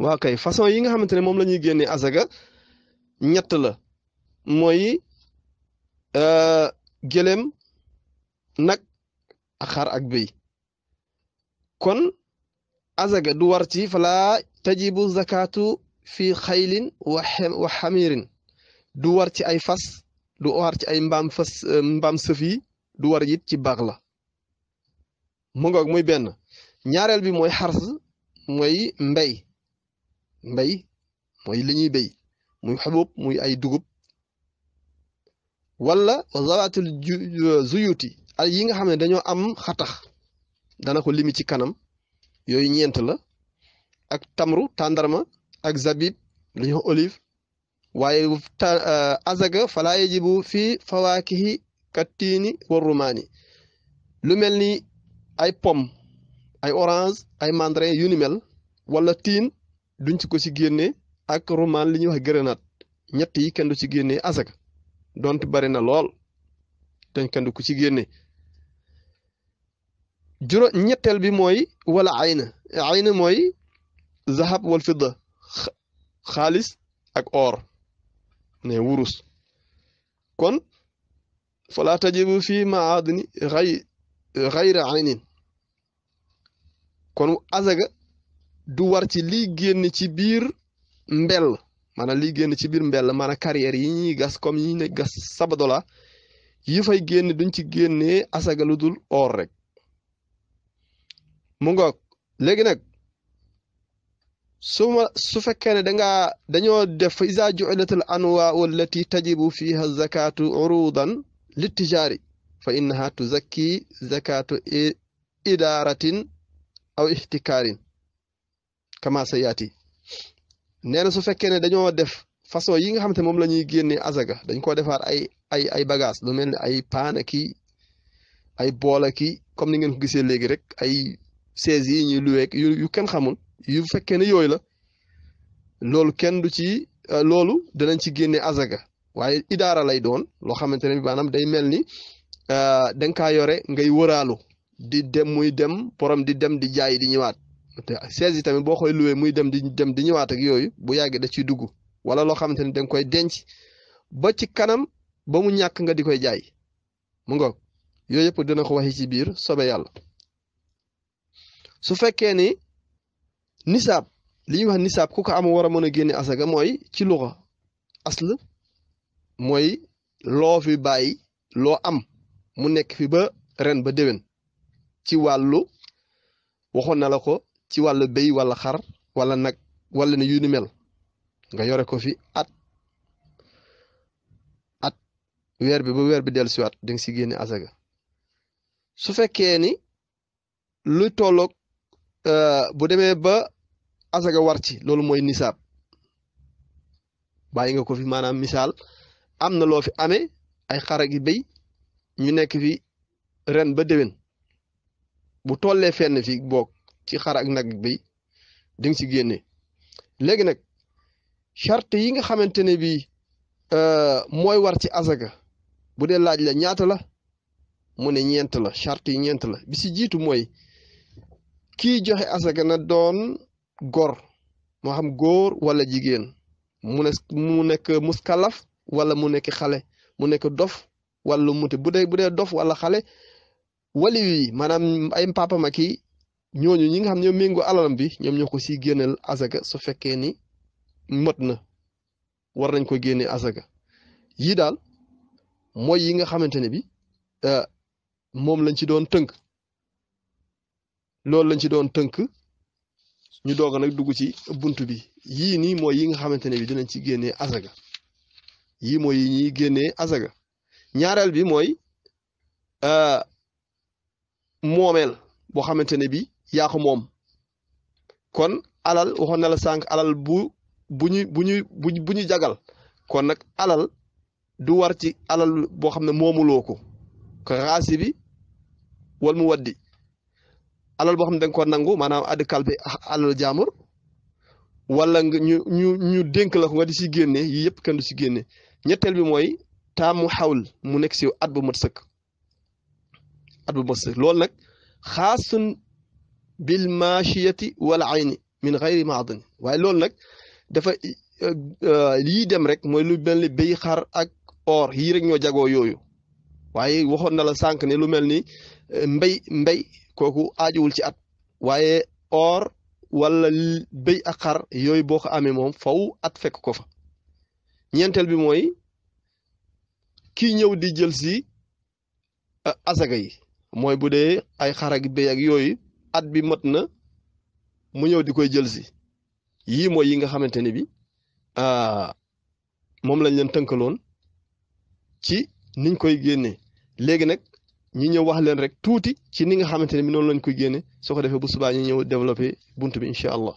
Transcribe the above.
waa kay façon yi nga xamante ne moom la ñuy génne azaga ñett la mooy gëléem nag ak xar ak béy kon azaga du war ci fala tajibu zakatu fi xaylin wa xamirin du war ci ay fas du war ci ay mbaam sëf yi du war it ci baax la mu ngoog muy benn ñaareel bi mooy xars mooy mbay mooy li ñuy béy muy xubub muy ay dugub wala zawatul zuyuti ay yi nga xam ne dañoo am xatax dana ko limi ci kanam yooyu ñeent la ak tamru tàndarma ak zabib lu ñu olive waaye azaga fala yajibu fi fawaakihi kattiini wa rumaani lu mel ni ay pomme ay orange ay mandarin yu ni mel wala tiin duñ ci ko ci génne ak rumaan li ñuy wax grenade ñett yi kenn du ci génne azaga donte bari na lool dañ kenn du ko ci génne ñetteel bi mooy wala ayna mooy zahab wal fidda xaalis ak or ne wurus kon fala tajibu fi maadini xayra aynin kon azaga du war ci liy génn ci biir mbell maanaam liy génn ci biir mbell maanaam carrière yi ñuy gas comme yi ne gas sabadola yi fay génn duñ ci génnee azaga lu dul or rek mu ngoog léegi nag su fekkee ne dañoo def isa ju'ilat al anwaa allati tajibu fiha zakatu urudan littijaari fa innaha tuzakki zakatu idaratin aw ihtikaarin kama sa yaati nee na su fekkee ne dañoo def façon yi nga xamante moom la ñuy génnee azaga dañ ko defaat ay bagage lu mel ne ay paana ki ay boola ki comme ni ngeen ko gisee léegi rek ay seize yi ñuy luweeg yu kenn xamul yu fekkee ne yooyu la loolu kenn du ci loolu danañ ci génne azaga waaye idaara lay doon loo xamante ne bi maanaam day mel ni da nga kaa yore ngay wëraalu di dem muy dem borom di dem di jaay di ñëwaat te seize yi tamit boo koy luwee muy dem di ñëwaat ak yooyu bu yàggee da ciy dugg wala loo xamante ne da nga koy denc ba ci kanam ba mu ñàkk nga di koy jaay mu ngoog yooyu yëpp dina ko waxi ci biir sobe yàlla su fekkee ni nisaab li ñuy wax nisaab ku ko am war a mën a génne asaga mooy ci luxa asl mooy loo fi bàyyi loo am mu nekk fi ba ren ba déwén ci wàllu waxoon na la ko ci wàllu béy wala xar wala nag wala ne yu ni mel nga yore ko fi at weer bi ba weer bi dellu siwaat di nga si génne asaga su fekkee ni lu tolloog bu demee ba asaga war ci loolu mooy nisaab bàyyi nga ko fi maanaam misaal am na loo fi amee ay xar ak béy ñu nekk fi ren ba déwén bu tollee fenn fi boog ci xar ak nag béy di nga ci génne léegi nag charte yi nga xamante ne bii mooy war ci asaga bu dee laaj la ñaata la mu ne ñeent la charte yi ñeent la bi si jiitu mooy kii joxe asaga na doon gor moo xam góor wala jigéen mu nekk muskalaf wala mu nekk xale mu nekk dof wala mute bu dee dof wala xale wali yi maanaam ay papama ki ñooñu ñi nga xam ñoo méngoo alalam bi ñoom ñoo ko siy génneel asaga su fekkee ni mët na war nañ ko génne asaga yii daal mooy yi nga xamante ne bi moom lañ ci doon tënk loolu lañ ci doon tënk ñu doog a nag dugg ci bunt bi yii nii mooy yi nga xamante ne bi dinañ ci génnee asaga yii mooy yi ñuy génnee asaga ñaareel bi mooy moomeel boo xamante ne bi yaa ko moom kon alal waxoon na la sànq alal bu ñu jagal kon nag alal du war ci alal boo xam ne moomuloo ko raasi bi wal mu waddi alal boo xam ne da nga ko nangu maanaam addi kalpe alal jaamur wala nga ñu dénk la ko nga di si génne yii yëpp kenn du si génne ñetteel bi mooy taamu xawl mu nekk si at bu mat sëkk loolu nag xaasun bil maachiyati wala ayni min xayri maadin waaye loolu nag dafa lii dem rek mooy lu mel ni béy xar ak or yii rek ñoo jagoo yooyu waaye waxoon na la sànq ne lu mel ni mbay kooku aajuwul ci at waaye or wala béy ak xar yooyu boo ko amee moom faw at fekk ko fa ñeenteel bi mooy kii ñëw di jël si asaka yi mooy bu dee ay xar ak béy ak yooyu at bi mat na mu ñëw di koy jël si yii mooy yi nga xamante ne bi moom lañ leen tënkaloon ci niñ koy génnee léegi nag ñi ñëw wax leen rek tuuti ci ni nga xamante ne bi noonu lañ koy génne soo ko defee bu subaa ñu ñëw développé bunt bi incha allah